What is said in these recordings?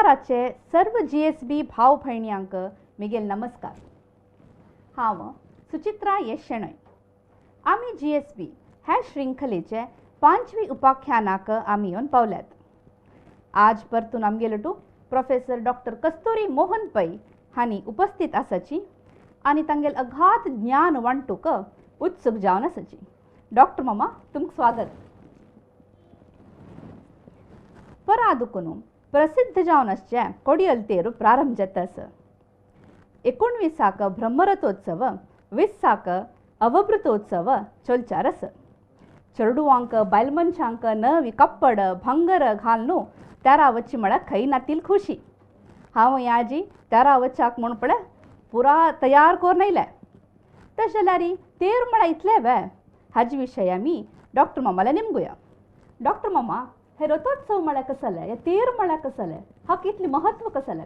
संवसाराचे सर्व जीएसबी भाव भयण्यांक मिगेल नमस्कार. हांव सुचित्रा यश शेणोय. आमी जीएसबी ह्या शृंखलेचे 5वी उपाख्यानाक आमी येवन पावल्यात. आज परतून आमगेलो टू प्रोफेसर डॉक्टर कस्तुरी मोहन पै हांणी उपस्थित आसाची आनी तांगेल अगाध ज्ञान वांटूक उत्सुक जावन आसाची. डॉक्टर मामा, तुमकां स्वागत. परा दुकून प्रसिद्ध जावन आसचे कोडियल तेरू प्रारंभ जाता आसा. 19 ब्रह्मरथोत्सव, 20 अवभृतोत्सव चलचार आसा. चेडवांक बायल मनशांक नवी कप्पड भांगर घालून तेरा वच्ची म्हळ्यार खंय नातील खुशी. हांव आजी तेरा वच्चाक म्हूण पळय पुरा तयार करून येयलें. तशें जाल्यार तेर म्हळ्यार इतलें वे हाजे विशय आमी डॉक्टर मामाले निमगुया. डॉक्टर मामा, हे रथोत्सव म्हळ्यार कसलें, हे तेर म्हळ्यार कसलें, हाका इतलें म्हत्व कसलें?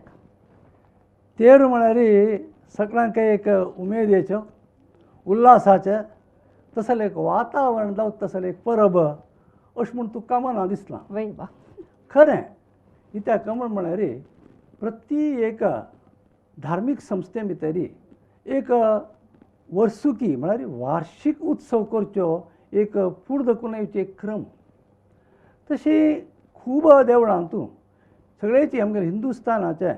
तेर म्हळ्यार सगळ्यांक एक उमेदीचो, उल्हासाचें तसलें एक वातावरण जावं तसलें एक परब अशें म्हूण तुका मना दिसलां. वय वा, खरें. कित्याक म्हण म्हळ्यार प्रति एक धार्मीक संस्थे भितर एक वर्सुकी म्हळ्यार वार्षिक उत्सव करच्यो एक फूड दखून येवची एक क्रम. तशी खूब देवळांतू सगळेची आमगेले हिंदुस्थानाचे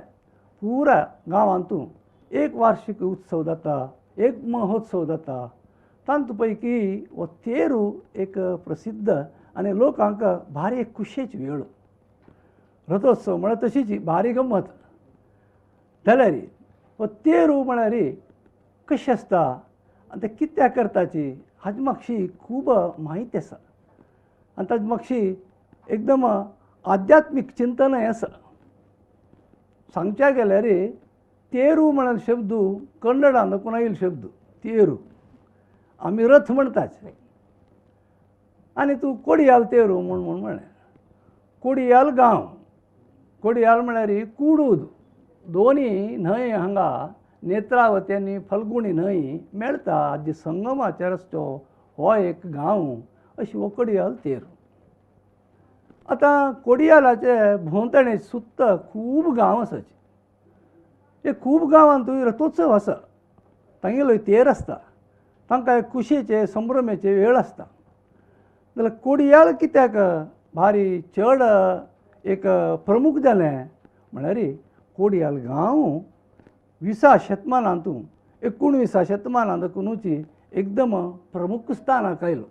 पुरा गांवांतू एक वार्षिक उत्सव जाता, एक महोत्सव जाता. तांतू पैकी हो तेरू एक प्रसिद्ध आनी लोकांक भारी एक खुशयेची वेळ. रथोत्सव म्हळ्यार तशीच भारी गम्मत. जाल्यार हो तेरू म्हळ्यार कशें आसता आनी तें कित्याक करताची हाजी मातशी खूब म्हायती आसा आनी ताजी मातशी एकदम आध्यात्मीक चिंतनय आसा. सांगच्या गेल्यार तेरू म्हळ्यार शब्द कन्नडान कोण आयिल्लो शब्द तेरू, आमी रथ म्हणटात. आनी तूं कोडियाल तेरू म्हूण म्हूण म्हणलें. कोडियाल गांव, कोडियाल म्हळ्यार कुडूद, दोनी न्हंय हांगा नेत्रावती आनी फल्गुणी न्हंय मेळटा आजी संगमाचेर रस्तो हो एक गांव अशी हो कोडियाल तेरू. आतां कोडियालाचे भोंवतणी सुत्त खूब गांव आसाची. हे खूब गांवांत रथोत्सव आसा, तांगेलो तेर आसता, तांकां एक खुशयेचे संभ्रमेचे वेळ आसता. जाल्यार कोडियाल कित्याक भारी चड एक प्रमुख जालें म्हळ्यार कोडियाल गांव 20 शतमानांतू 19 शतमानांत कुनूची एकदम प्रमुख स्थानाक आयलो.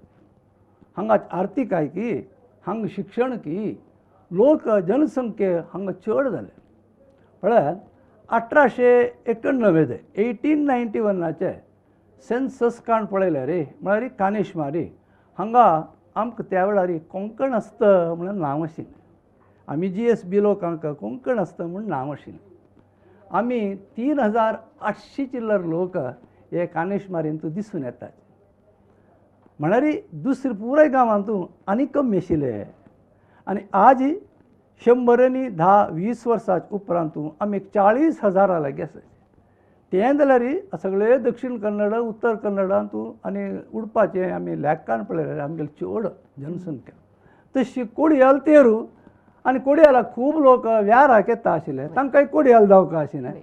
हांगा आर्थिकाय की, हांगा शिक्षण की, लोक जनसंख्ये हांगा चड जाले. पळय 1891 1891 सेन्सस काण पळयल्यार रे म्हळ्यार कानेशमारी हांगा आमकां त्या वेळार कोंकण आसता म्हणून नांव आशिल्लें. आमी जीएसबी लोकांक कोंकण आसता म्हूण नांव आशिल्लें. आमी 3800 चिल्लर लोक हे कानेशमारींत दिसून येतात. म्हळ्यार दुसरे पुराय गांवांत आनी कमी आशिल्ले. आनी आज 110-20 वर्सां उपरांत आमी 40,000 लागीं आसा. तें जाल्यार सगळे दक्षिण कन्नड, उत्तर कन्नडांत आनी उडपाचें आमी लेखान पळयल्यार आमगेली चड जनसंख्या. तशी कोडियाल तेरू आनी कोडियालाक खूब लोक व्याराक येता आशिल्ले, तांकांय कोडियाल जावंक आशिल्लें.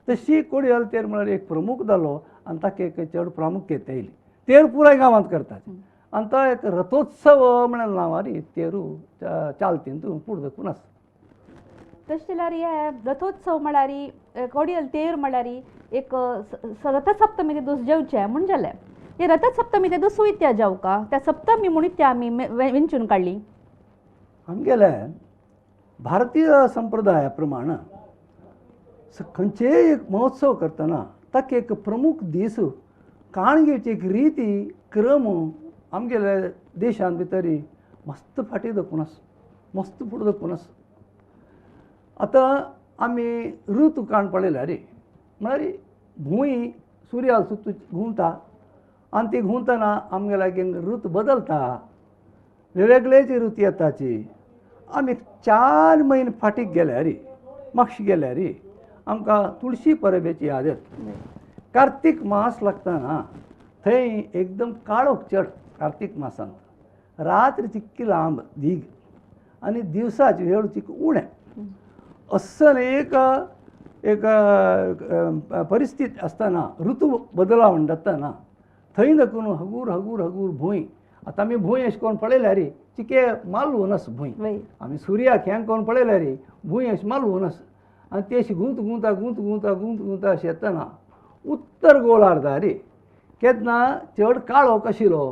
तशी कोडियाल तेर म्हळ्यार एक प्रमुख जालो आनी ताका एक चड प्रामुख्यता येयली. तेर पुराय गांवांत करतात आनी तो एक रथोत्सव म्हळ्यार नांवार तेरू चालतीन फुडें दखून आसा. तशें जाल्यार हे रथोत्सव म्हळ्यार कोडियल तेर म्हळ्यार एक रथसप्तमी ते दीस जेवचें म्हूण जालें. हे रथसप्तमी ते दीस इत्या जावका त्या सप्तमी म्हूण इत्या आमी वेंचून काडली? आमगेले भारतीय संप्रदाया प्रमाण खंयचेय एक महोत्सव करतना ताका एक प्रमुख दीस काण घेवची एक रिती क्रम आमगेले देशांत भितर मस्त फाटीं दखून आसा, मस्त फुडें दखून आसा. आतां आमी ऋतू काण पळयल्यार म्हळ्यार भूंय सुर्या सुत्त घुंवता आनी ती घुंवतना आमगे लागीं ऋतू बदलता, वेगवेगळेच ऋतू येताची. आमी 4 म्हयने फाटीक गेल्यार मातशें गेल्यार आमकां तुळशी परबेची याद येता. कार्तीक मास लागतना थंय एकदम काळोख चड कार्तीक मासांत, रात्र तितकी लांब दीग आनी दिवसाची वेळ तितकी उणें. अस्सल एक एक परिस्थिती आसतना ऋतू बदला म्हण जाताना थंय दाखून हगूर हगूर हगूर भूंय. आतां आमी भूंय अशें करून पळयल्यार चिके मालवून आसा भूंय, आमी सुर्याक हें करून पळयल्यार भूंय अशी मालवून आसा आनी ती अशी घुंवत घुंवता घुंवत घुंवता घुंवत घुंवता अशें येतना उत्तर गोलार्धार केन्ना चड काळोख आशिल्लो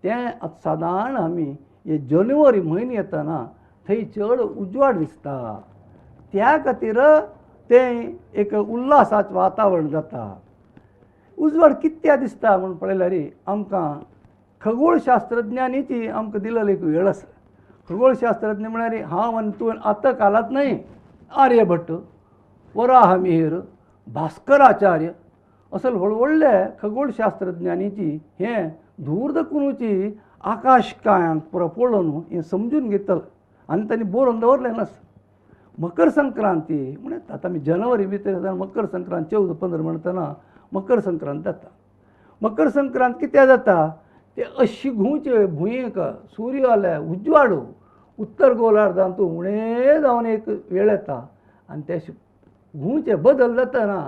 तें आतां सादारण आमी हे जानेवारी म्हयने येतना थंय चड उजवाड दिसता. त्या खातीर तें एक उल्हासाचें वातावरण जाता. उजवाड कित्याक दिसता म्हूण पळयल्यार आमकां खगोलशास्त्रज्ञांनी ती आमकां दिलेली एक वेळ आसा. खगोलशास्त्रज्ञ म्हळ्यार हांव आनी तूं आतां कालांत न्हय, आर्यभट्ट, वराहमिहीर, भास्कराचार्य असले व्हड व्हडले खगोलशास्त्रज्ञांनी हें दूर दकुनूची आकाश कायांक पुरो पळोवन हें समजून घेतलें आनी तांणी बरोवन दवरलें नासता. मकर संक्रांती म्हण आतां आमी जानेवारी भितर मकर संक्रांत 14-15 म्हणटना मकर संक्रांत जाता. मकर संक्रांत कित्याक जाता ते अशी घुंवचे भुंयेक सूर्य आले उजवाडू उत्तर गोलार्धांत उणें जावन एक वेळ येता आनी ते घुंवचे बदल जातना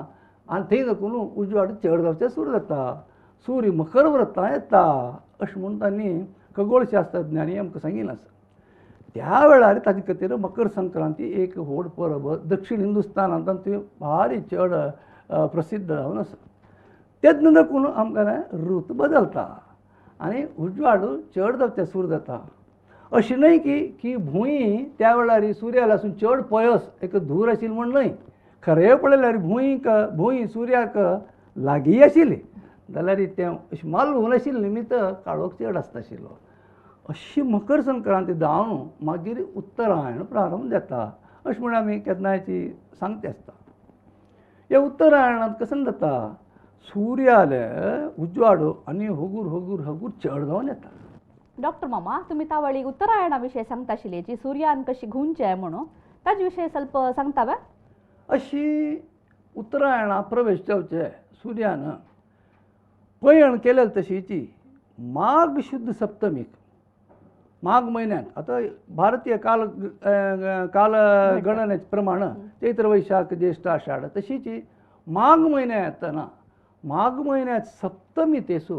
आनी थंय दाखून उजवाड चड जावचें सुरू जाता. सूर्य मकर व्रतां येता अशें म्हूण तांणी खगोलशास्त्रज्ञांनी आमकां सांगिल्लें आसा. त्या वेळार ताजे खातीर मकर संक्रांती एक व्हड परब दक्षिण हिंदुस्तानांत ती भारी चड प्रसिद्ध जावन आसा. तेन्ना दाखून आमकां ऋतू बदलता आनी उजवाड चड जावचें सुरू जाता. अशें न्हय की की भूंय त्या वेळार सुर्या लासून चड पयस एक धूर आशिल्ली म्हूण न्हय, खरें पळयल्यार भूंयक भूंय सुर्याक लागीं आशिल्ली जाल्यार तें अशें मालवून आशिल्लें निमित्त काळोख चड आसता आशिल्लो. अशी मकर संक्रांती जावन मागीर उत्तरायण प्रारंभ जाता अशें म्हूण आमी केन्नायची सांगते आसता. ह्या उत्तरायणांत कशें जाता सूर्याले उजवाड आनी हगूर हगूर हगूर चड जावन येता. डॉक्टर मामा, तुमी तावळी उत्तरायणा विशय सांगता आशिल्ली जी सुर्यान कशी घुंवचें म्हणून ताजे विशय स्वल्प सांगता वे? अशी उत्तरायणा प्रवेश जावचे सुर्यान पयण केलें तशीची माघ शुद्ध सप्तमीक माघ म्हयन्यांत आतां भारतीय काल काल गणने प्रमाण चैत्र वैशाख ज्येष्ठ आषाढ तशीची माघ म्हयन्या येतना माघ म्हयन्यांत सप्तमी तेसू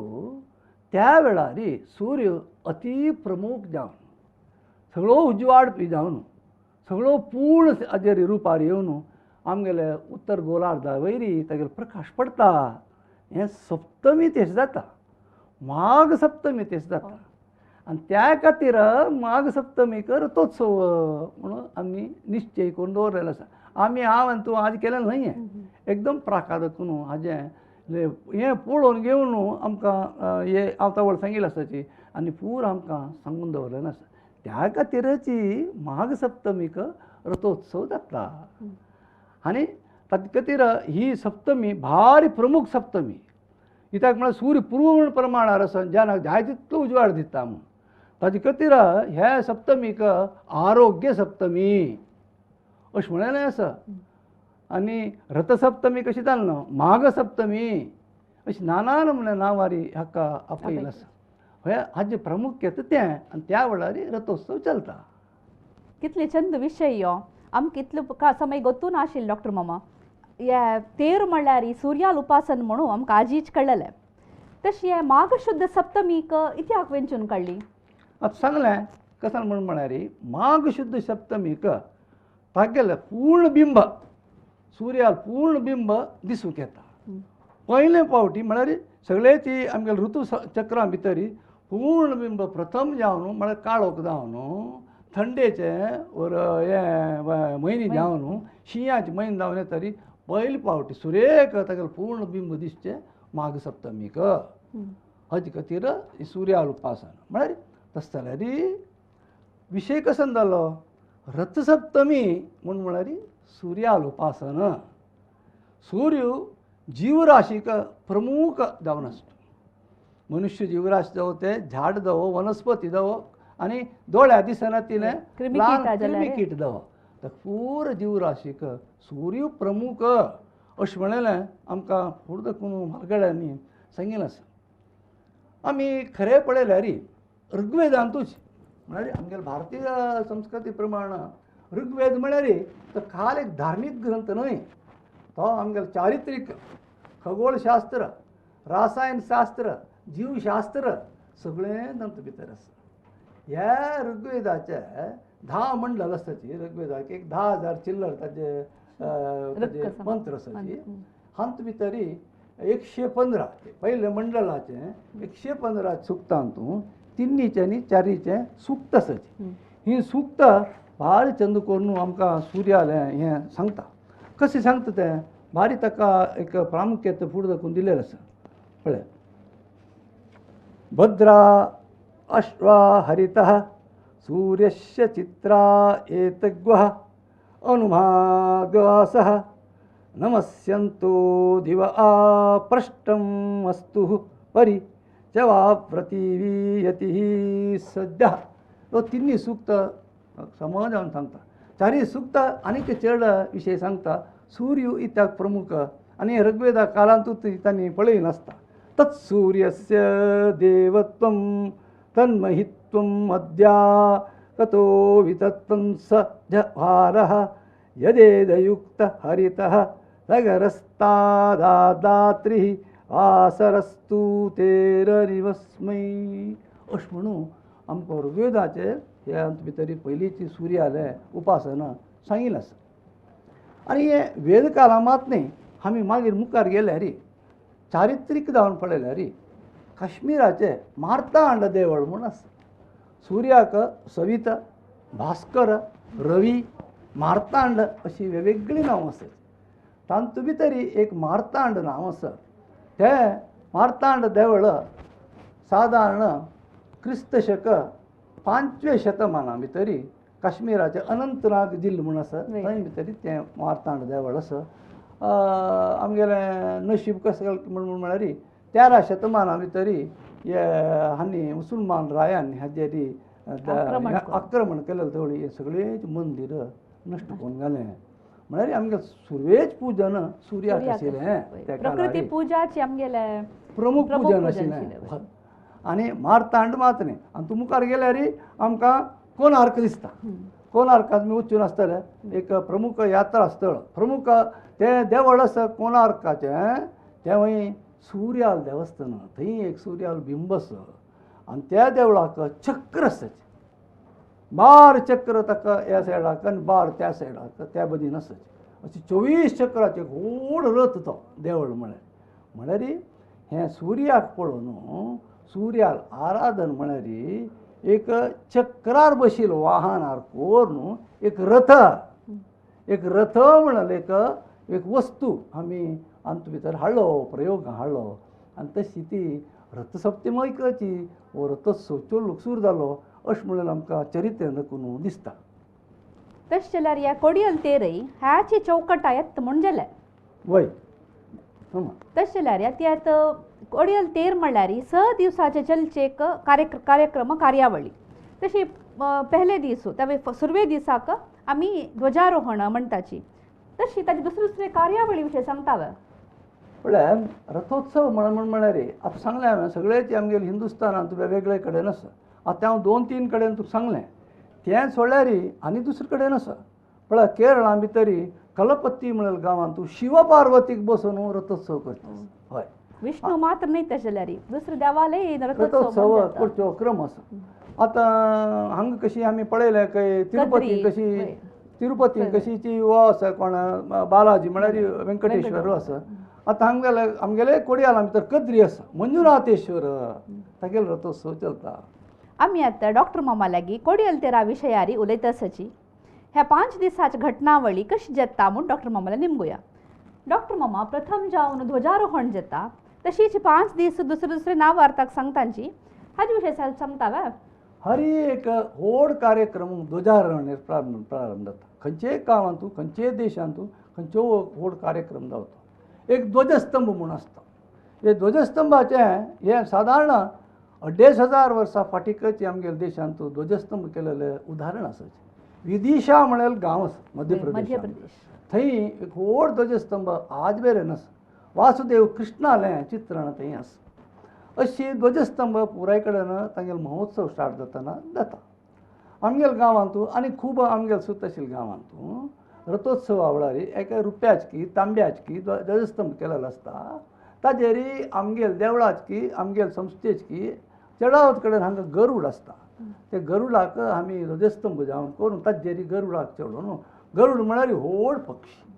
त्या वेळार सूर्य अति प्रमुख जावन सगळो उजवाड जावन सगळो पूर्ण हाजेर रुपार येवन आमगेले उत्तर गोलार्धा वयरी तागेलो प्रकाश पडटा. हें सप्तमी तेश जाता, माघ सप्तमी तेश जाता आनी त्या खातीर माघ सप्तमीक रथोत्सव म्हणून आमी निश्चय करून दवरलेलो आसा. आमी हांव आनी तूं आज केलें न्हय हें एकदम प्राकार न्हू हाजें हें पळोवन घेवन न्हू आमकां हें हांव तवळ सांगिल्लें आसाची आनी पूर आमकां सांगून दवरलेलें आसा. त्या खातीरची माघ सप्तमीक रथोत्सव जाता आनी ताचे खातीर ही सप्तमी भारी प्रमुख सप्तमी कित्याक म्हळ्यार सूर्य पूर्ण प्रमाणार आसा ज्यान जाय तितलो उजवाड दिता म्हूण. ताजे खातीर ह्या सप्तमीक आरोग्य सप्तमी अशें म्हणलेलें आसा. आनी रथसप्तमी कशी जाली न्हू माघ सप्तमी अशी नाना नमुने नांवारी हाका आपयलें आसा. हें हाजें प्रामुख्य तें आनी त्या वेळार रथोत्सव चलता. कितले चंद विशय यो आमकां इतलो समय गोतू नाशिल्लो डॉक्टर मामा. हे तेर म्हणल्यार सुर्याल उपासन म्हणून आमकां आजीच कळ्ळेलें. तशें हे माघ शुद्ध सप्तमीक इतिहास वेंचून काडली. आतां सांगलें कशें म्हूण म्हळ्यार माघ शुद्ध सप्तमीक तागेलें पूर्ण बिंब सुर्याल पूर्ण बिंब दिसूंक येता. पयले फावटी म्हळ्यार सगळ्याची आमगेले ऋतू चक्रां भितर पूर्ण बिंब प्रथम जावन म्हळ्यार काळोख जावन थंडेचे वर हें म्हयने जावन शिंयाचे म्हयने जावन येतरी पयले फावटी सुर्येक तागेलें पूर्ण बिंब दिसचें माघ सप्तमीक. हाजे खातीर सुर्याल उपासन म्हळ्यार तशें जाल्यार विशय कसो जालो रथसप्तमी म्हूण म्हळ्यार सुर्याल उपासन. सूर्य जीवराशीक प्रमुख जावन आसता. मनुष्य जीवराशी जावं तें झाड जावं वनस्पती जावं आनी दोळ्या दिसना तिणें क्रिमीकीट जावं तर पूर जीवराशीक सूर्य प्रमुख अशें म्हणलें आमकां फुडें दाखोवन म्हालगड्यांनी सांगिल्लें आसा. आमी खरें पळयल्यार ऋग्वेदांतूच म्हळ्यार आमगेले भारतीय संस्कृती प्रमाण ऋग्वेद म्हळ्यार तो खाल एक धार्मीक ग्रंथ न्हय, तो आमगेलो चारित्रीक, खगोलशास्त्र, रासायनशास्त्र, जीवशास्त्र सगळें तातूंत भितर आसा. ह्या ऋग्वेदाचे 10 मंडल आसताची. ऋग्वेदाक एक 10,000 चिल्लर ताजे ताजे मंत्र आसाची. हातूंत भितर 115 पयले मंडलाचें 115 सुक्तांतू 3चे आनी 4चे सुक्त आसाची. ही सुक्त भारी चंद करून आमकां सूर्यालें हें सांगता. कशें सांगता तें भारी ताका एक प्रामुख्यता फुडें दाखोवन दिलेलें आसा. पळय, भद्रा अश्वा हरितः सूर्यस्य चित्रा एतग्वः अनुमागवासः नमस्यन्तो दिव आपृष्टम् अस्तु परि च वा प्रतिवीयतिः सद्यः. तो 3 सूक्त समाजान सांगता. 4 सूक्त आनीक चड विशय सांगता. सूर्य इत्याक प्रमुख आनी ऋग्वेदा कालांतूच तांणी पळय नासता. तत्सूर्यस्य देवत्वं तन्महित्वम् अद्या ततो वितत्तं स जभारः यदेदयुक्त हरितः सगरस्तादादात्रिः वासरस्तु तेररिवस्मै. अशें म्हणून आमकां ऋग्वेदाचे हे भितर पयलींची सूर्यालें उपासना सांगिल्लें आसा. आनी हे वेदकाला मात न्ही, आमी मागीर मुखार गेल्यार चारित्रीक जावन पळयल्यार काश्मीराचें मार्तांड देवळ म्हूण आसा. सूर्याक सविता, भास्कर, रवी, मार्तांड अशी वेगवेगळीं नांवां आसात. तातूंत भितर एक मार्तांड नांव आसा. तें मार्तांड देवळ सादारण क्रिस्त शक 5व्या शतमाना भितर काश्मीराचें अनंतनाग जिल्लो म्हूण आसा थंय भितर तें मार्तांड देवळ आसा. आमगेलें नशीब कशें म्हूण म्हळ्यार 13 शतमाना भितर हे हांणी मुसलमान रायान हाजेर आक्रमण केलें थोडी हें सगळें मंदीर नश्ट करून घालें. म्हळ्यार आमगे सुर्वेच पूजन सूर्याक आशिल्लें. प्रकृती पुजाची आमगेलें प्रमुख पूजन आशिल्लें. आनी मार्तांड मात न्ही. आनी तूं मुखार गेल्यार आमकां कोणार्क दिसता. कोणार्काक आमी वचून आसतलें एक प्रमुख यात्रा स्थळ. प्रमुख तें देवळ आसा कोणार्काचें, तें वंय सूर्याल देवस्थान. थंय एक सूर्याल बिंब आसा आनी त्या देवळाक चक्र आसा. 12 चक्र ताका ह्या सायडाक आनी 12 त्या सायडाक त्या बदीन आसा. अशें 24 चक्राचें व्हड रथ तो देवळ. म्हळ्यार म्हळ्यार हें सूर्याक पळोवन सूर्याल आराधन म्हळ्यार एक चक्रार बशिल्लो वाहनार करून एक रथ, एक रथ म्हणल्यार एक एक वस्तू आमी आमचे भितर हाडलो, प्रयोग हाडलो आनी तशी ती रथसप्तमीची हो रथोत्सव चोलूक सुरू जालो अशें म्हणून आमकां चरित्र दाखोवन दिसता. तशें जाल्यार ह्या कोडियल तेरय ह्याची चौकटा येता म्हूण जालें. वय तशें जाल्यार ह्या त्यात कोडियल तेर म्हणल्यार 6 दिवसाचे चलचे एक कार्यक्रम कार्यावळी. तशी पहले दीस सुरवे दिसाक आमी ध्वजारोहण म्हणटाची. तशी ताजी दुसरे दुसरे कार्यावळी विशय सांगता. पळय रथोत्सव म्हण म्हळ्यार आतां सांगलें हांवें सगळेच आमगेले हिंदुस्थानांत वेगवेगळे कडेन आसा. आतां हांव 2-3 कडेन तुका सांगलें, तें सोडल्यार आनी दुसरे कडेन आसा. पळय केरळा भितर कलपत्ती म्हणल्यार गांवांत शिव पार्वतीक बसून रथोत्सव करता. हय, विष्णू मात्र न्हय तशें जाल्यार दुसरे देवालय रथोत्सव करचो क्रम आसा. आतां हांगा कशी आमी पळयलें काय तिरुपती कशी, तिरुपती कशीची हो आसा कोण बालाजी म्हळ्यार वेंकटेश्वर आसा. आतां हांगेले आमगेले कोडियाला भितर कद्री आसा, मंजुनाथेश्वर, तागेलो रथोत्सव चलता. आमी आतां डॉक्टर मामा लागीं कोडियल तेरा विशयारी उलयता आसाची. ह्या 5 दिसाच्या घटनावळी कशी जाता म्हूण डॉक्टर मामाला निमगुया. डॉक्टर मामा प्रथम जावन ध्वजारोहण जाता, तशीच 5 दीस दुसरे दुसरे नांव वार्ताक सांगतांची हाजे विशय सांगता वा. हर एक व्हड कार्यक्रम ध्वजारोहण प्रारंभ जाता. खंयचेय गांवांतू, खंयचेय देशांतू खंयचो व्हड कार्यक्रम जावचो एक ध्वजस्तंभ म्हूण आसता. हे ध्वजस्तंभाचें हें सादारण 2500 वर्सां फाटीकच आमगेल्या देशांत ध्वजस्तंभ केलेलें उदाहरण आसा. विदिशा म्हणल्यार गांव आसा मध्य प्रदेश, थंय एक व्हड ध्वजस्तंभ आज मेरेन आसा. वासुदेव कृष्णालें चित्रण थंय आसा. अशी ध्वजस्तंभ पुराय कडेन तांगेलो महोत्सव स्टार्ट जातना जाता. आमगेल्या गांवांतू आनी खूब आमगेल सुद्दां आशिल्ल्या गांवांतू रथोत्सवा वेळार एका रुप्याचकी तांब्याचकी ध्वजस्तंभ केलेलो आसता. ताजेर आमगेल देवळाचकी आमगेल संस्थेचकी चडावत कडेन हांगा गरूड आसता. ते गरुडाक आमी ध्वजस्तंभ जावन करून ताजेर गरुडाक चडोवन, गरुड म्हळ्यार व्हड पक्षी,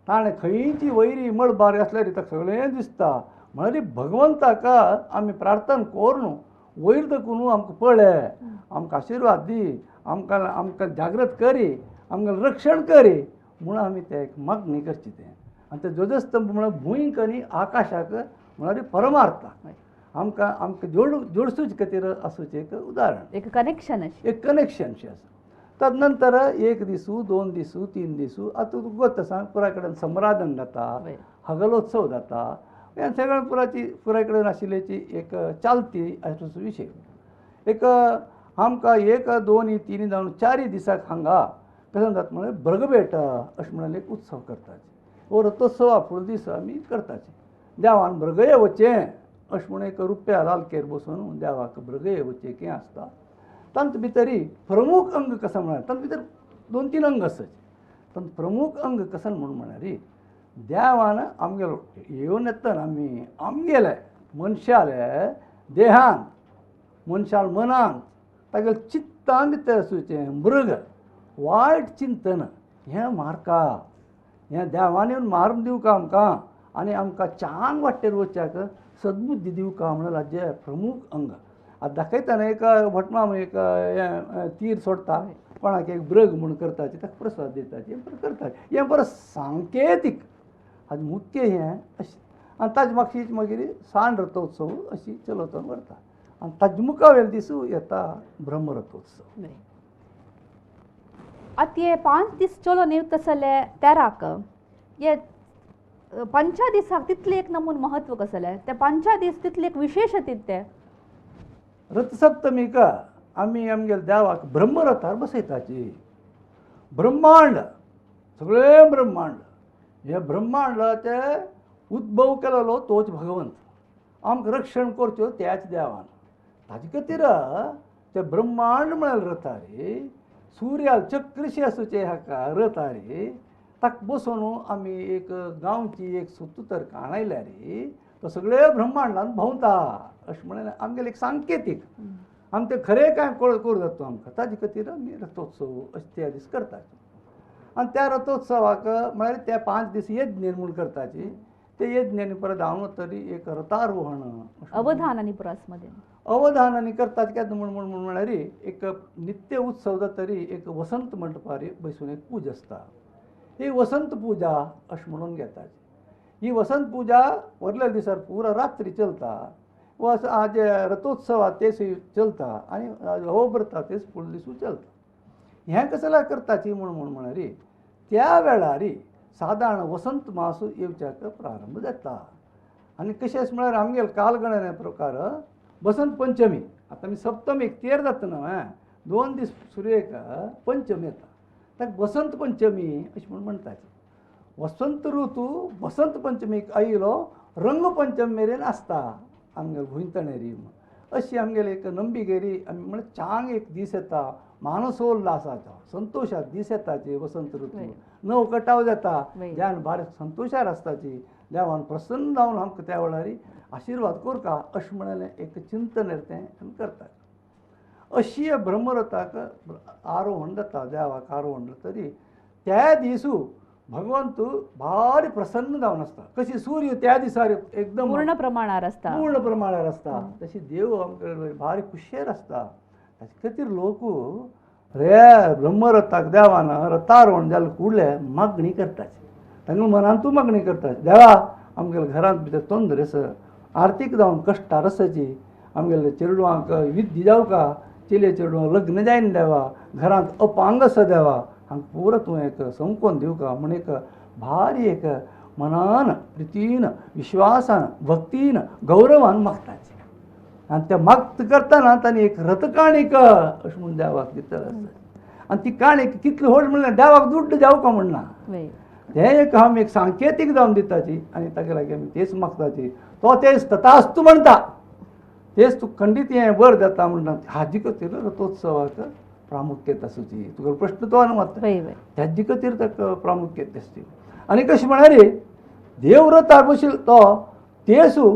ताणें खंयची वयरी मळबार आसल्यार ताका सगळें दिसता. म्हळ्यार भगवंताक आमी प्रार्थना करून वयर दकून आमकां पळय, आमकां आशिर्वाद दी, आमकां आमकां जागृत करी, आमकां रक्षण करी म्हूण आमी ते एक मागणी करची तें. आनी ते ध्वजस्तंभ म्हळ्यार भूंयक आनी आकाशाक म्हळ्यार परमार्थ आमकां आमकां जोडसूच खातीर आसूचें एक उदाहरण, एक कनेक्शन अशें, एक कनेक्शनशें आसा. तद नंतर एक दिसू, दोन दिसू, तीन दिसू, आतां तुका गोत आसा पुराय कडेन समराधन जाता, हगलोत्सव जाता, हें सगळें पुराची पुराय कडेन आशिल्ल्याची एक चालती असो विशय. एक आमकां एक दोन तीन जावन चारय दिसाक हांगा कशें जाता म्हळ्यार ब्रगभेट अशें म्हणून एक उत्सव करतात. हो रथोत्सवा फुडें दीस आमी करताचे. देवान ब्रगये वचें अशें म्हणून एक रुप्या लालकेर बसून देवाक ब्रगये वचें कितें आसता. तांत भितरी प्रमुख अंग कसो म्हळ्यार तांत भितर दोन तीन अंग आसता. तांत प्रमुख अंग कसो म्हूण म्हळ्यार देवान आमगेलो येवन येतना आमी आमगेले मनशाले देहान मनशाल मनान तागेले चित्तान भितर आसूचें मृग वायट चिंतन हें मारका, हें देवान येवन मारून दिवका आमकां आनी आमकां चांग वाटेर वचच्याक सद्बुद्धी दिवका म्हणून हाजें प्रमुख अंग. आतां दाखयतना एक भटमाम एक हें तीर सोडटा, कोणाक एक ब्रग म्हूण करताची, ताका प्रसाद दिताची, हें करता. हें बरें सांकेतीक हाजें मुख्य हें अशें. आनी ताजे मागशीच मागीर सांड रथोत्सव अशी चलोवन व्हरता. आनी ताजे मुखावेले दीस येता ब्रह्मरथोत्सव. आतां हे 5 दीस चलोवन येवता आसले तेराक हे 5 दिसाक तितलें एक नमून महत्व कसलें, ते 5 दीस तितलें एक विशेश तितलें. रथसप्तमीक आमी आमगेल्या देवाक ब्रह्मरथार बसयताची. ब्रह्मांड सगळें ब्रह्मांड हे ब्रह्मांडाचे उद्भव केलेलो तोच भगवंत, आमकां रक्षण करच्यो त्याच देवान. ताजे खातीर ते ब्रह्मांड म्हळ्यार रथार सुर्याल चक्रशी आसूचे हाका रथार ताका बसोवन आमी एक गांवची एक सुत्तर काणायल्यार तो सगळे ब्रह्मांडान भोंवता अशें म्हणलें आमगेलें एक सांकेतीक. आमी तें खरें कांय करूं जाता आमकां. ताजे खातीर आमी रथोत्सव अशें त्या दीस करतात. आनी त्या रथोत्सवाक म्हळ्यार त्या 5 दीस यज्ञ म्हूण करताची. ते यज्ञानी परत धांवन तरी एक रथारोहण अवधान आनी पुरासमध्ये अवधान आनी करतात केन्ना म्हूण म्हूण म्हळ्यार एक नित्य उत्सव जाता तरी एक वसंत मंडपार बसून एक पूजा आसता. ही वसंत पूजा अशें म्हणून घेतात. ही वसंत पूजा वरल्या दिसार पुरा रात्री चलता व आज रथोत्सवा तेच चलता आनी अवभ्रता तेच फुडले दिसूं चलता. हें कसल्या करताची म्हूण म्हूण म्हळ्यार त्या वेळार सादारण वसंत मास येवच्याक प्रारंभ जाता. आनी कशें आसा म्हळ्यार आमगेले कालगणने प्रकार वसंत पंचमी, आतां आमी सप्तमीक तेर जाता न्हय, 2 दीस सुरयेक पंचमी येता, ताका वसंत पंचमी अशें म्हूण म्हणटात. वसंत ऋतू वसंत पंचमीक आयलो रंगपंचमी मेरेन आसता आमगेले भुंयतणेरी. अशी आमगेली एक नंबिगेरी आमी म्हळ्यार चांग एक दीस येता, मानसोल्लासाचो संतोशात दीस येताची वसंत ऋतू. नव कटाव जाता, ज्यान बारीक संतोशार आसताची, देवान प्रसन्न जावन आमकां त्या वेळार आशिर्वाद करता अशें म्हणलें एक चिंतन तें आमी करतात. अशी ब्रह्मरथाक आरोहण जाता, देवाक आरोहण जाता तरी त्या दिसू भगवंत भारी प्रसन्न जावन आसता. कशी सूर्य त्या दिसार एकदम पूर्ण प्रमाणार आसता, पूर्ण प्रमाणार आसता, तशी देव आमकां भारी खुशेर आसता. ताचे खातीर लोक रे ब्रह्मरथाक देवान रथारोहण जालें कुडले मागणी करताची, तांकां मनांतू मागणी करता, देवा आमगेल्या घरांत भितर तोंदर आसा, आर्थीक जावन कश्टार आसाची, आमगेल्या चेडवांक विद्दी जावका, चेले चेडवांक लग्न जायना देवा, घरांत अपांग आसा देवा, हांकां पुरो तूं एक संकोन दिवका म्हूण एक भारी एक मनान प्रितीन विश्वासान भक्तीन गौरवान मागताची. आनी ते मागत करतना तांणी एक रथकाणीक अशें म्हूण देवाक दितले आसता. आनी ती काणीक कितली व्हड म्हणल्यार देवाक दुड्ड जावका म्हणना, हें एक आमी एक सांकेतीक जावन दिताची आनी ताका लागीं आमी तेच मागताची. तो तेच तथास्तु म्हणटा, तेच तूं खंडीत हें बर जाता म्हणटा. हाजे खातीर रथोत्सवाक प्रामुख्यता आसूची तुका प्रश्न तो न्हू आतां वय वय त्याजी खातीर ताका प्रामुख्यता आसची. आनी कशें म्हळ्यार देव रथार बशिल्लो तो तेसू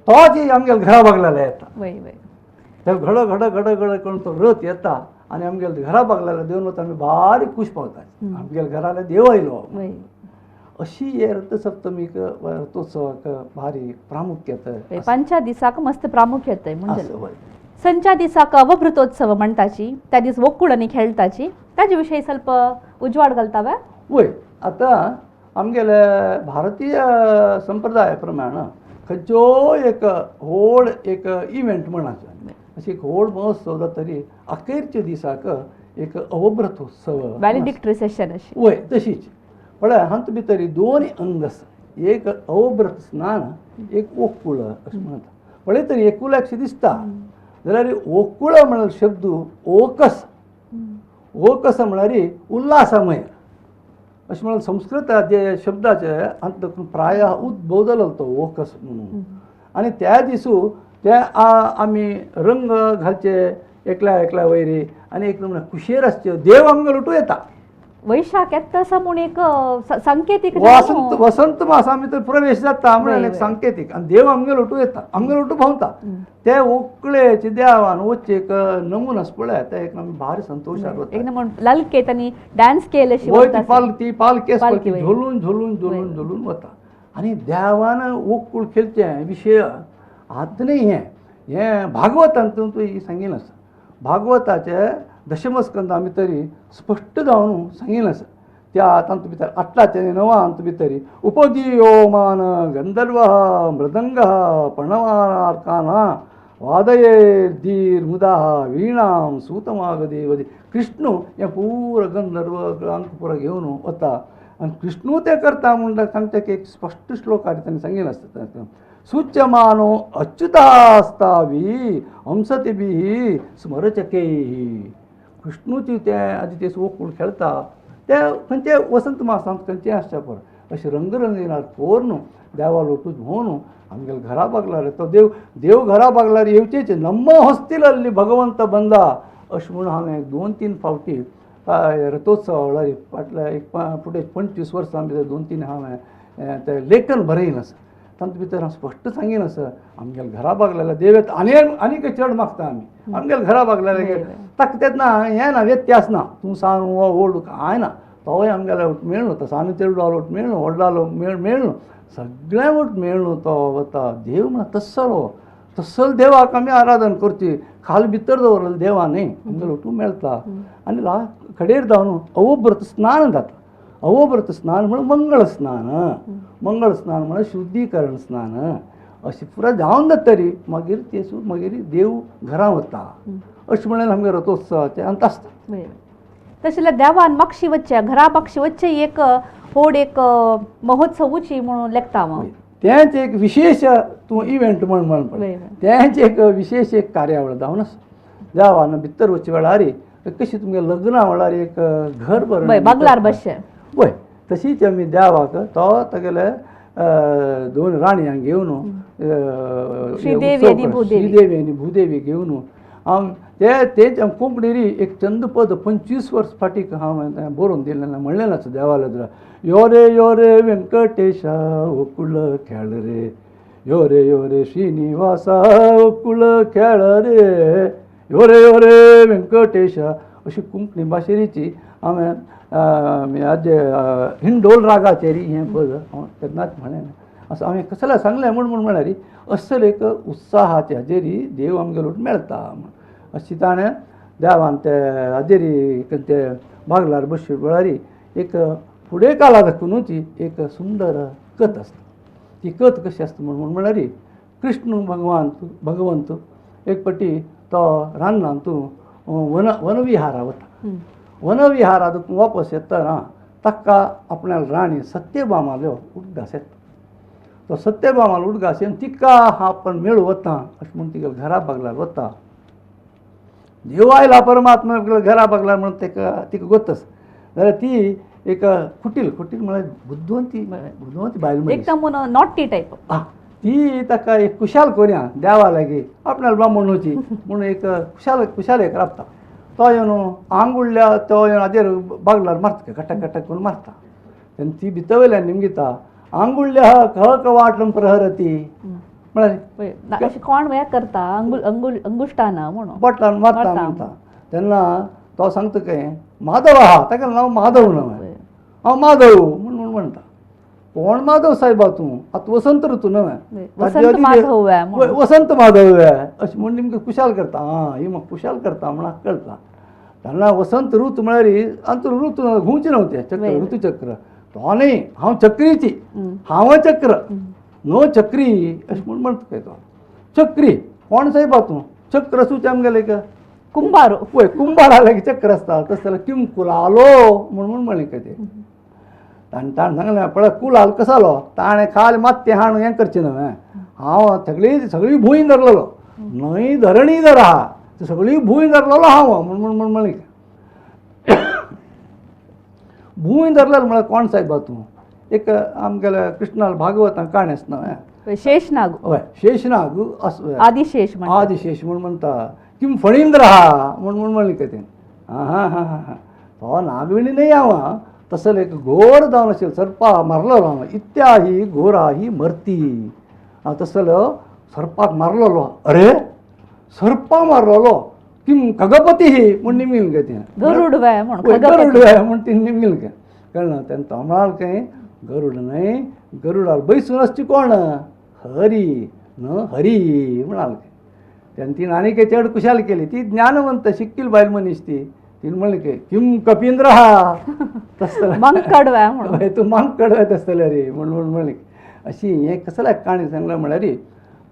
तोच आमगेल्या घरा बागलेलो येता. वय वय ते घड घड घड घड करून तो रथ येता आनी आमगेल्या घरा बागलेलो देवन वता आमी बारीक खूश पावता आमगेल्या घराले देव आयलो. वय अशी हे रथसप्तमीक रथोत्सवाक भारी प्रामुख्यता पंचा दिसाक मस्त प्रामुख्यता म्हणजे आसा. वय संच्या दिसाक अवभृतोत्सव म्हणटाची त्या दीस वोक्कूळ आनी खेळटाची ताजे विशयी ಸ್ವಲ್ಪ उजवाड घालता. वय आतां आमगेले भारतीय संप्रदाया प्रमाण खंयचो एक व्हड एक इव्हेंट म्हणाचो अशी एक व्हड महोत्सव जातरी अखेरच्या दिसाक एक अवभृतोत्सव व्हॅलिडिक्टरी सेशन अशी. वय तशीच पळय हातूंत भितर दोन अंग आसा, एक अवभृत स्नान एक ओकुळ अशें म्हणटा. पळय तरी एकुल्याक दिसता जाल्यार ओकुळ म्हळ्यार शब्द ओकस ओकस म्हळ्यार उल्हासमय अशें म्हळ्यार संस्कृत जे शब्दाचे हातूंत प्राय उद्भव जालो तो ओकस म्हणून. आनी त्या दिसू ते आमी रंग घालचे एकल्या एकल्या वयरी आनी एक नमुने खुशयेर आसच्यो देव आमगेलो लुटू येता. वैशाख येता आसा म्हूण एक सांकेतीक वसंत वसंत मासा भितर प्रवेश जाता म्हणल्यार एक सांकेतीक आनी देव आमगेलो लुटू येता आमगेलो लुटू भोंवता ते ओकळेचे देवान वचचे एक नमुनो आसा पळय ते एक आमी भारी संतोशान वता. एक नमुनो लालकेत आनी डान्स केले अशी वय वता ती पाल ती पालखी आसा पळय, ती पालखी, वय. झोलून झोलून झोलून झोलून वता आनी देवान ओकूळ खेळचें विशय आतां न्ही हें हें भागवतांत तूं सांगिल्लें आसा. भागवताचे दशमस्कंदा भितर स्पश्ट जावन सांगिल्लें आसा. त्या तातूंत भितर आठलाचे आनी णवांत भितर उपगीयोमान गंधर्व मृदंग प्रणवार्काना वादये धीर मुदा वीणां सूतमागदेवदी कृष्णू हें पुरो गंधर्व अंक पुरो घेवन वता आनी कृष्णू तें करता म्हणून सांगता की एक स्पश्ट श्लोकार ताणें सांगिल्लें आसता. सूच्यमानो अच्युतास्तावी हंसतिभिः स्मरचकैः कृष्णूची ते आदी ते ओकूळ खेळटा ते खंयचे वसंत मासांत खंयचे आसचे पळय अशें रंगरंगीनार पोर न्हू देवा लोटूच भोंवन आमगेल्या घरा बागलार तो देव देव घरा बागलार येवचेच नम्म हस्तिलल्ली भगवंत बंदा अशें म्हणून हांवें 2-3 फावटी रथोत्सवा वेळार फाटल्या एक फुडें 25 वर्सां भितर 2-3 हांवें तें लेखन बरयलें आसा. तातूंत भितर हांव स्पश्ट सांगीन आसा आमगेल्या घरा बागलेल्या देव येता आनी आनीक चड मागता आमी आमगेल्या घरा बागलेल्या ताका तेन्ना हें ना व्यत्यास ना तूं सान हो व्हड कांय ना तोय आमगेल्या मेळ्ळो तो सान चेडवालो वट मेळ्ळो व्हडलो मेळ्ळो सगळ्यां वट मेळ्ळो तो वता देव म्हणा तसलो तसल देवाक आमी आराधन करची खाल भितर दवरलें देवा न्ही आमगेलो वटू मेळटा आनी कडेर जावन अवभृत स्नान जाता. अवभृत स्नान म्हळ्यार मंगळ स्नान मंगळ स्नान म्हळ्यार शुद्धीकरण स्नान अशें पुरा जावन जातरी मागीर ते मागीर देव घरा वता अशें म्हणल्यार आमगे रथोत्सवाचें अंत आसता. तशें जाल्यार देवान मागशी वचचें घरा मागशी वचचें एक व्हड एक महोत्सवूची म्हणून लेखता हांव. तेंच एक विशेश तूं इव्हेंट म्हण म्हण पळय तेंच एक विशेश एक कार्यावळ जावन आसा. देवान भितर वचचे वेळार कशी तुमगे लग्ना वेळार एक घर बरें बागलार बसचें वय तशीच आमी देवाक तो तागेले 2 राणयांक घेवन श्रीदेवी आनी भूदेवी घेवन हांव ते तेच कोंकणी एक चंदपद 25 वर्स फाटीक हांव बरोवन दिलें म्हणलें आसा देवाले यो रे यो रे व्यंकटेशा ओकुळ खेळ रे यो रे यो रे श्रीनिवासा ओकुळ खेळ रे यो रे यो रे व्यंकटेशा अशी कोंकणी भाशेची हांवें आजे हिंडोल रागाचेर हें पद हांव तेन्नाच म्हणलें असो हांवें कसलें सांगलें म्हूण म्हूण म्हळ्यार असल एक उत्साहाचे हाजेरी देव आमगेलो मेळटा म्हूण अशी ताणें देवान ते हाजेरी ते बागलार बसचे वेळार एक फुडें काला दाखोवनूच एक सुंदर कथ आसता. ती कथ कशी आसता म्हूण म्हूण म्हळ्यार कृष्ण भगवान भगवंत एक पटी तो रानांत वनविहारा वता. वनविहारात वापस येतना ताका आपल्या राणी सत्यभामाल्यो उडगास येता. तो सत्यभामालो उडगास येवन तिका आपण मेळू वता अशें म्हणून तिका घरा बागलार वता. देव आयला परमात्मा घरा बागलार म्हणून ताका तिका गोतस जाल्यार ती एक कुटील कुटील म्हळ्यार बुद्धवंती बुद्धवंती बायल मनीस एकदम नॉटी टायप आं ती ताका एक कुशाल कोरया देवा लागीं आपणाक बामणूची म्हणून एक कुशाल कुशाल एक राबता. तो येवन आंगुडल्या तो येवन हाजेर बागलार मारता, कटक कटक करून मारता. तेन्ना ती भितर वयल्यान निमगिता आंगुडल्या कह कवाटम प्रहरती म्हळ्यार अशें कोण हें करता अंगुल अंगुल अंगुष्टान म्हणून बोटलान मारता म्हणटा. तेन्ना तो सांगता काय माधव आहा, ताका नांव माधव न्हय, हांव माधव म्हणून म्हणटा. कोण माधव सायबा तूं, आतां वसंत ऋतू न्हय, वसंत माधव वसंत माधव अशें म्हूण निमकें कुशाल करता. आं ही म्हाका कुशाल करता म्हण कळटा. तेन्ना वसंत ऋतू म्हळ्यार आतां ऋतू घुंवचे न्हय तें चक्र, ऋतुचक्र तो न्ही, हांव चक्रीची, हांव चक्र नो चक्री अशें म्हूण म्हणटा काय तो. चक्री कोण सायबा तूं, चक्र सुचे आमगेले का कुंभार, वय कुंभार आसल्यार चक्र आसता तशें जाल्यार किम कुलालो म्हूण म्हणलें काय तें. ताणें ताणें सांगलें पळय कुलाल कसो जालो, ताणें खाल मात्तें हाणून हें करचें न्हय, हांव सगळी सगळी भूंय धरलेलो, न्हंय धरणी धर आहा सगळी भूंय धरलेलो हांव म्हूण म्हूण म्हणलें. भूंय धरलेलो म्हळ्यार कोण सायबा तूं, एक आमगेल्या कृष्णाल भागवतान काणी आसता न्हय, शेषनाग, हय शेषनाग आदिशेष, आदिशेष म्हूण म्हणटा. किम फणींद्र आहा म्हूण म्हूण म्हणलें काय तें. आं हां हां हां तो नागविणी न्हय हांव, तसो एक घोर जावन आशिल्लो सर्पा मारलेलो हांव, इत्या ही घोरा ही मर्ती, हांव तसलो सर्पाक मारलेलो. अरे सर्पा मारलेलो किम खगपती म्हूण निमगील काय तें, गरुड म्हूण, गरुड म्हूण ती निमगील काय कळना. तेन्ना तो म्हणाल काय गरुड न्हय, गरुडार बैसून आसची कोण, हरी न हरी म्हणाल काय. तेन्ना तिणें आनी काय चड कुशाल केली, ती ज्ञानवंत शिक्कील बायल मनीस ती, तिणें म्हणलें काय किम कपिंद्र आहा तसलो मांकड म्हणून, तूं मांकड तसले रे म्हूण म्हूण म्हणलें. अशी हें कसल्या काणी सांगलें म्हळ्यार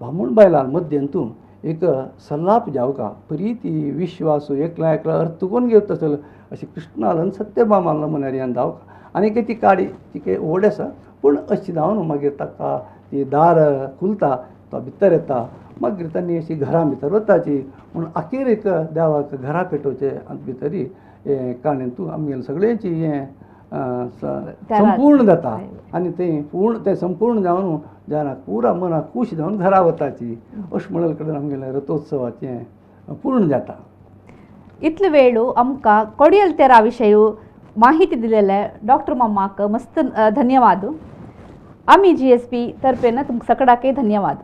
बामूण बायलां मद्येन तूं एक सल्लाप जावका प्रिती विश्वास एकला एकला अर्थ कोण घेवता तसलो अशी कृष्णालन सत्यभामाल म्हळ्यार ह्यान जावका. आनी ती काडी ती व्हड आसा पूण अशी जावन मागीर ताका ती दार खुलता, तो भितर येता, मागीर तांणी अशी घरां भितर वताची म्हूण अखेरेक देवाक घरा पेटोवचे आनी भितरी हें काणयेन तूं आमगेलें सगळ्यांची हें संपूर्ण जाता आनी तें पूर्ण तें संपूर्ण जावन जाणा पुरा मनाक खूश जावन घरा वताची अशें म्हणले कडेन आमगेलें रथोत्सवाचें पूर्ण जाता. इतले वेळू आमकां कोडियल तेरा विशय माहिती दिलेले डॉक्टर मम्माक मस्त धन्यवाद. आमी GSP तर्फेन तुमकां सगळ्याकय धन्यवाद.